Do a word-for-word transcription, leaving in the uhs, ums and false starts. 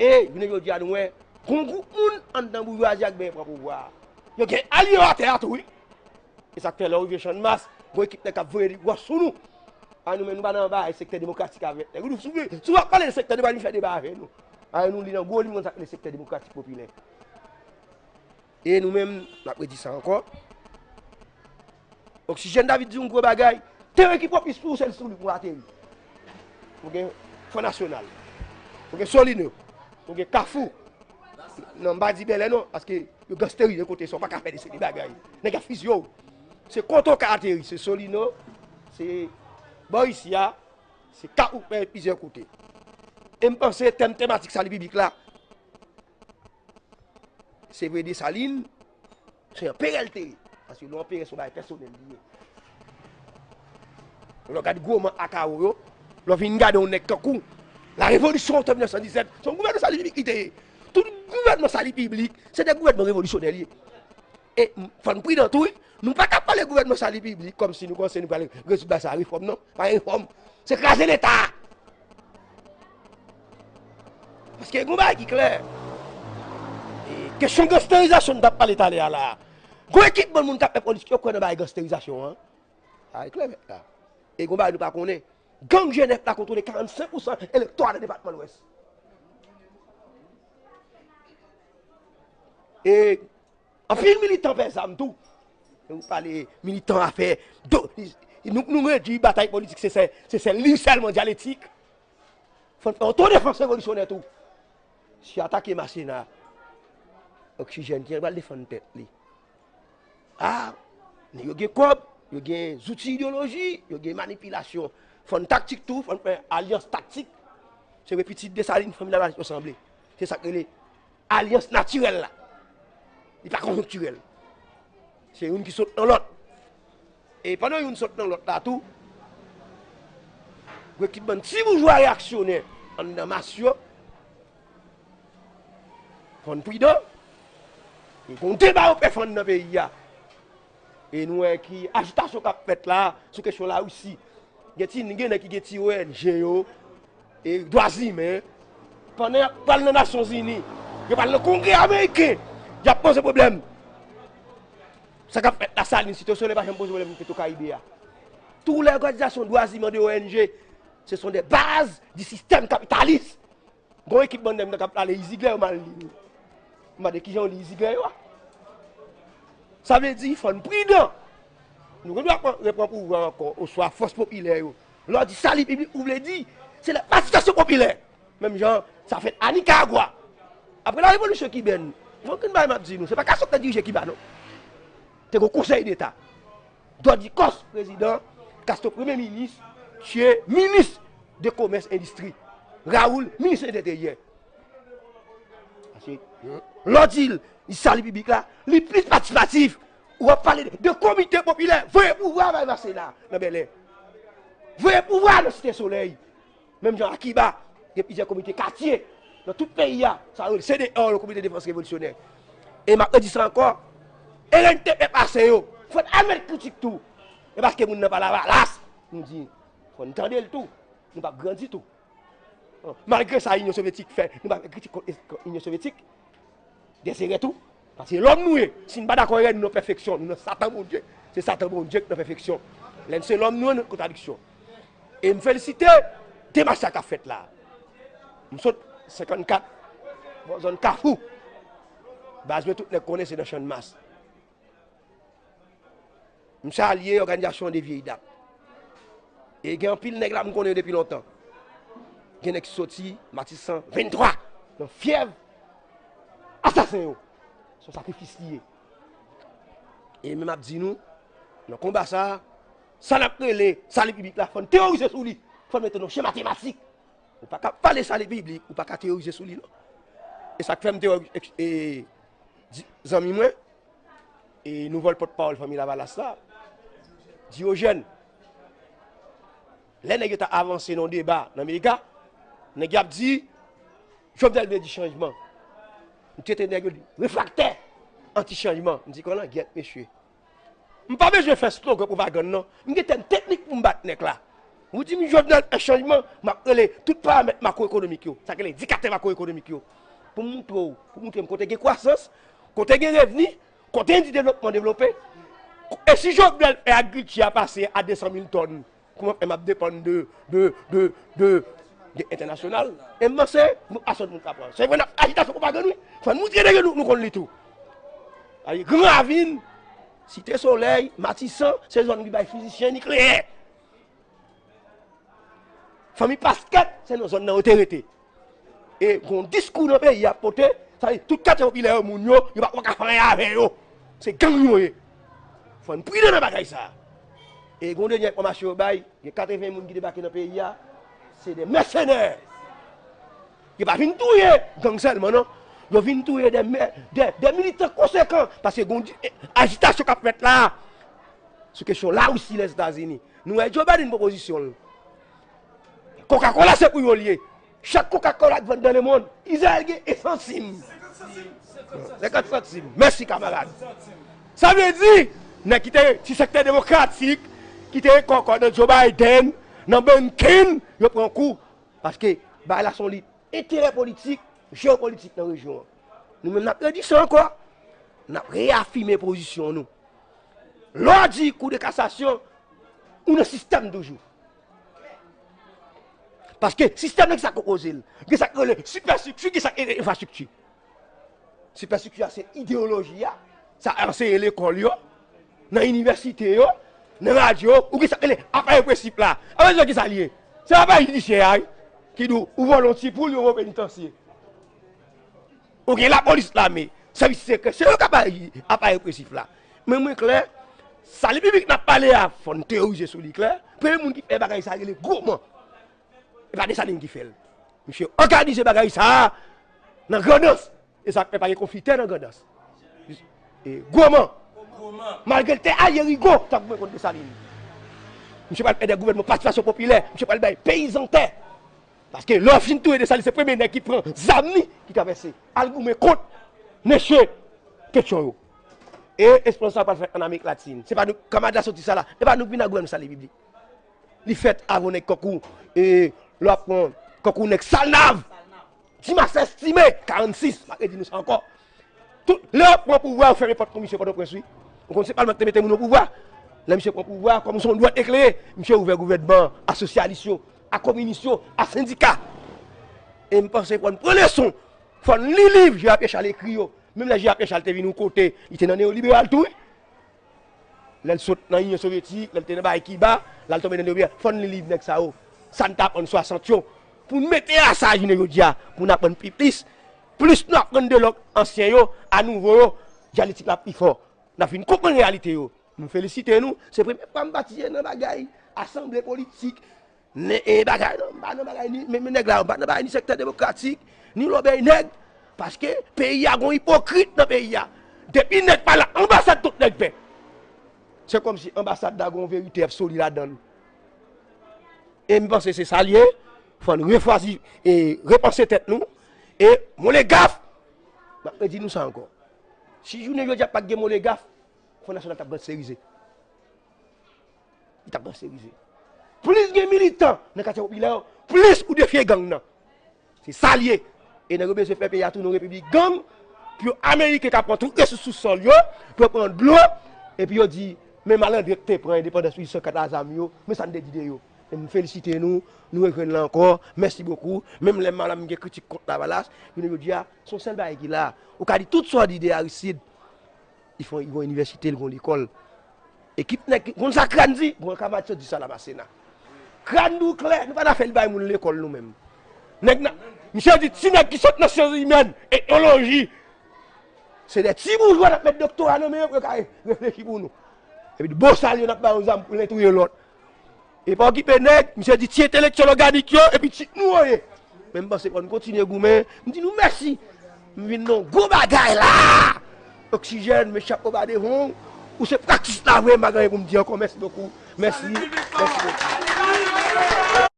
E jounen jodi a nou wè, gon gwoup moun anndan boujwazi a k benyen pran pouvwa a. Yo gen alye yo atè a tou wi. E sa k fè lè w rive Channmas, gon ekip nèg k ap voye wòch sou nou. A nou menm nou pa nan bagay sektè demokratik avèk nèg. Si w ap pale de sektè demokratik, vin fè deba avè nou. A nou li nan gwo li, nou konn sa k rele sektè demokratik popilè. E nou menm, n ap redi sa ankò. Oxygène David di yon gwo bagay. Teren ki pwopis pou ou, se sou li pou ateri. Ou gen Front National. Ou gen Solino. Ou gen Kafou. Non, m pa di Bèlè non, paske yo gansterize kote sa, ou pa ka fè de seri de bagay. Nèg ap fizye w. Se kote w ka ateri, se Solino, se bò isi a, se Kafou, men plizyè kote. E m panse tèm tematik sali piblik la, se vre Desalin, se anperè l te ye. Paske lè w anperè se yon bagay pèsonèl li ye. Lè w gade gwo man Akawo yo, lè w vin gade yon nèg tankou la revolisyon oktob mil nèf san disèt, se yon gouvènman sali piblik li te ye. Tout gouvènman sali piblik, se de gouvènman revolisyonè li ye. E m- fò n pridan tou wi. Nou pa ka pale gouvènman sali piblik kòmsi nou panse nou pral rezoud bagay sa a refòm non. Pa gen refòm. Se kraze Leta. Paske gon bagay ki klè. E, kesyon gansterizasyon n t ap pale talè a la. Gon ekip bann moun k ap fè politik yo kwè nan bagay gansterizasyon an. Sa e klè nèt la. E gon bagay nou pa konnen. Gang G nèf la kontwole karannsenk pousan elektora nan depatman Lwès. E anpil militan pè zam tou. Nou pale militan afè. Do, nou, nou redui batay politik, se sèl, se sèl li sèlman dyaletik. Fò n fè otodefans revolisyonè tou. Si atake Masena, Oxygène ki pral defann tèt li. A, nèg yo gen kòb, yo gen zouti ideyoloji, yo gen manipilasyon. Fò n taktik tou, fò n fè alyans taktik. Se vre pitit Desalin, fanmi Lavalas yo sanble. Se sa k rele alyans natirèl la. Li pa konjonktirèl. Se youn ki sot nan lòt. E pandan youn sot nan lòt la tou, gen kèk bann ti boujwa reyaksyonè anndan mas yo. Fò n pridan. E gon deba yo pè fann nan peyi a. E nou wè ki ajitasyon k ap fèt la sou kesyon Larisi. Gen ti, gen nèg ki gen ti O N G yo, e dwa imen. Pandan y ap pral nan Nasyonzini, yo pral nan Kongrè Ameriken, y ap poze pwoblèm. Sa k ap fèt Lasalin, Site Solèy pa janm poze pwoblèm Petro Caribe a. Tout lè òganizasyon dwa imen de O N G, ce sont des bases du système capitaliste. Gon ekip bann nèg k ap pale iziglè yo mal li. M mande kijan yo li iziglè yo a. Sa vle di fò n pridan. Nou gen dwa pran, reprann pouvwa ankò, oswa fòs popilè yo. Lè w di sali piblik, ou vle di se la pasifikasyon popilè. Menm jan sa fèt a Nikaragwa. Apre la revolisyon kibèn, fò n konn bagay m ap di nou, se pa Castro k te dirije Kiba non. Te gen yon konsèy deta. Dòdikòs, prezidan, Castro, premye minis, Che, minis de komès endistri, Raoul, minis enteryè. Paske lè w di l, li sali piblik la, li plis patisipatif. Ou ap pale de, de komite popilè, voye pouvwa bay Masena nan Bèlè. Voye pouvwa nan Site Solèy. Menm jan a Kiba, gen plizyè komite katye nan tout peyi a, sa yo rele C D R, le Comité de Défense Révolutionnaire. E m ap redi sa ankò, e rèn te pase yo, fò n admèt kritik tou. E paske moun nan pa Lavalas, nou di, fò n tande l tou, nou p ap grandi tou. Malgre sa Inyon Sovyetik fè, nou pa fè kritik kont, kont Inyon Sovyetik. Dezerè tou. Paske lòm nou ye. Si n pa dakò erè nou nan pèfeksyon, nou nan Satan Bondye. Se Satan Bondye k nan pèfeksyon. Lè n se lòm nou ye, nou kontradiksyon. E m felisite demach sa k ap fèt la. M sot senkannkat, bò zòn Kafou. Baz mwen tout nèg konnen se nan Channmas. M salye òganizasyon de vye dat. E gen anpil nèg la m konnen yo depi lontan. Gen nèg ki soti Matisan venntwa nan fyèv asasen yo. Se yon sakrifis li ye. E men m ap di nou, nan konba sa a, sa n ap rele sali piblik la, fò n teyorize sou li. Fò n mete nan chen matematik. Ou pa ka pale sali piblik, ou pa ka teyorize sou li non. E sa k fè m te wè, e, di, zanmi mwen, e nouvèl pòtpawòl Fanmi Lavalas la, Diyojèn. Lè nèg yo ta avanse nan deba nan medya, nèg yo ap di, Jovenel vle di chanjman. M trete nèg yo refraktè, anti chanjman. M di, konnen, gyèt mesye. M pa bezwen fè slogan pwopagann non. M gen tèm teknik pou m bat nèg la. Ou di m Jovenel fè chanjman, m ap rele tout paramèt makwoekonomik yo, sa k rele endikatè makwoekonomik yo, pou m montre w, pou montre m kote gen kwasans, kote gen revni, kote gen devlopman devlope. E si Jovenel fè agrikilti a pase a de san mil tòn, kòman fè m ap depann de, de, de, de, de entènasyonal? E m panse, nou pa sòt moun k ap pran. Se vre n ap ajitasyon pwopagann, wi. Fò n montre nèg yo nou, nou konn li tou. Ay, Gran Ravin, Site Solèy, Matisan, se zòn ki bay fizisyen nikleyè. Fanmi Pasquet, se nan zòn nan yo te rete. E gon diskou nan peyi a pote, sa vle di tout katye popilè yo, moun yo, yo pa, pa ka fè anyen avè yo. Se gang yo ye. Fò n pridan nan bagay sa. E gon dènye enfòmasyon yo bay, gen katreven moun ki debake nan peyi a, se de mèsenè. Yo pa vin touye gang sèlman, non. Yo vin touye de, mè- de, de militan konsekan, paske gon di- e, ajitasyon k ap fèt la a, sou kesyon Larisi, Lèzetazini. Nou wè Joe Biden pwopozisyon l. Coca-Cola se pou yo l ye. Chak Coca-Cola k vann nan lemonn, Izrayèl gen e santim. Senkant santim. Mèsi, kamarad. Sa vle di, nèg ki te ti sektè demokratik, ki te kòkò nan Joe Biden, nan Blinken, yo pran kou. Paske, bagay la se yon lit enterè politik, jewopolitik nan rejyon an. Nou menm, n ap redi sa ankò. N ap reyafime pozisyon nou. Lè w di Kou de Kasasyon, ou nan sistèm toujou. Paske sistèm nan, gen sa k konpoze l. Gen sa k rele sipèstrikti, gen sa k rele enfrastrikti. Sipèstrikti a se ideyoloji a, sa anseye lekòl yo, nan inivèsite yo, nan radyo, ou gen sa k rele aparèy opresif la. Aparèy sa ki sa l ye? Se aparèy jidisyè a, wi, ki di w, ou vòlè yon ti poul, yo voye w penitansye. Ou gen lapolis, lame, sèvis sekrè, se yo k ap aji, ap aji opresif la. Men mwen klè, sali piblik n ap pale a, fò n teyorize sou li klè. Premye moun ki fè bagay sa rele Gwoman. E pa Desalin ki fè l. Misye òganize bagay sa a nan Grandans. E sa k fè pa gen konfitè nan Grandans. E Gwoman. Malgre l te alye Rigo, t ap goumen kont Desalin. Misye pral fè de gouvènman patisipasyon popilè. Misye pral bay peyizan tè. Paske lè w fin touye Desalin, se premye nèg ki pran zam li ki travèse al goumen kont mesye Ketyon yo. E eksperyans sa pral fèt ann Amerik Latin. Se pa nou, kanmad la soti sa la. E pa nou ki vin nan gouvènman sali piblik. Li fèt avè nèg kankou, e, lè w ap pran kankou nèg Salnav. Ti Masè Estime, karannsis, m ap redi nou sa ankò. Tout, lè yo pran pouvwa, yo fèmen pòt komisyon Pòtoprens, wi. Ou konn se palman ki te mete moun o pouvwa. Lè misye pran pouvwa, kòm se yon dwèt eklere, misye ouvè gouvènman a sosyalis yo, a kominis yo, a sendika. E m panse fò n pran leson, fò n li liv J A Pierre Charles ekri yo. Menm lè J A Pierre Charles te vin yon kote, li te nan neyoliberal tou, wi. Lè l sot nan Inyon Sovyetik, lè l te nan bagay Kiba, lè l tonbe nan neyoliberal, fò n li liv nèg sa yo. Sa n t aprann swasant yo. Pou n mete a sa jounen jodi a, pou n aprann pi plis. Plis nou aprann de lòt ansyen yo, a nouvo yo, dyaletik la pi fò. N ap vin konprann reyalite yo. M felisite nou. Se premye fwa m patisipe nan bagay asanble politik. Nen, e, bagay, non, m pa nan bagay ni, men, men nèg la, m pa nan bagay ni sektè demokratik, ni lòbèy nèg. Paske peyi a gon ipokrit nan peyi a. Depi nèg pa la, anbasad tout nèg pè. Se kòmsi anbasad la gon verite absoli ladan l. E m panse se sa l ye. Fò n refwazi e repanse tèt nou. E Molegaf, m ap redi nou sa ankò. Si jounen jodi a pa t gen Molegaf, Fwon Nasyonal t ap gansterize. Li t ap gansterize. Plis gen militan nan katye popilè yo, plis ou defye gang nan. Se sa l ye. E nèg yo bezwen fè peyi a tounen yon repiblik gang, pou yo Ameriken ka pran tout resous sou sòl yo, pou yo pran dlo, epi yo di, men malandren ki te pran endepandans mil uit san kat a zam yo, men sa n te di de yo. E m felisite nou, nou rejwenn la ankò, mèsi bokou. Menm lè m malad, m gen kritik kont Lavalas, jounen jodi a, se yon sèl bagay ki la. Ou ka di tout sa w di de Aristide, li fè yon, li gen yon inivèsite, li gen yon lekòl. Ekip nèg ki konn sa Crane di, bon, kanmad sot di sa la Masena. Crane di w klè, nou pa nan afè li bay moun lekòl nou menm. Nèg nan, misye di ti nèg ki sot nan syans imèn, etnoloji, se de ti boujwa n ap met doktora nan men yo pou yo ka re- reflechi pou nou. Epi bosal yo n ap ba yo zam pou youn touye lòt. E pa okipe nèg, misye di ti entelektyèl òganik yo, epi ti nou yo ye. Men m panse fò n kontinye goumen. M di nou mèsi. M vin nan yon gwo bagay la. Oksijèn, men chapo ba devan w. Ou se praktis la vre, m pa gen anyen pou m di ankò. Mèsi bokou. Mèsi. Mèsi bokou.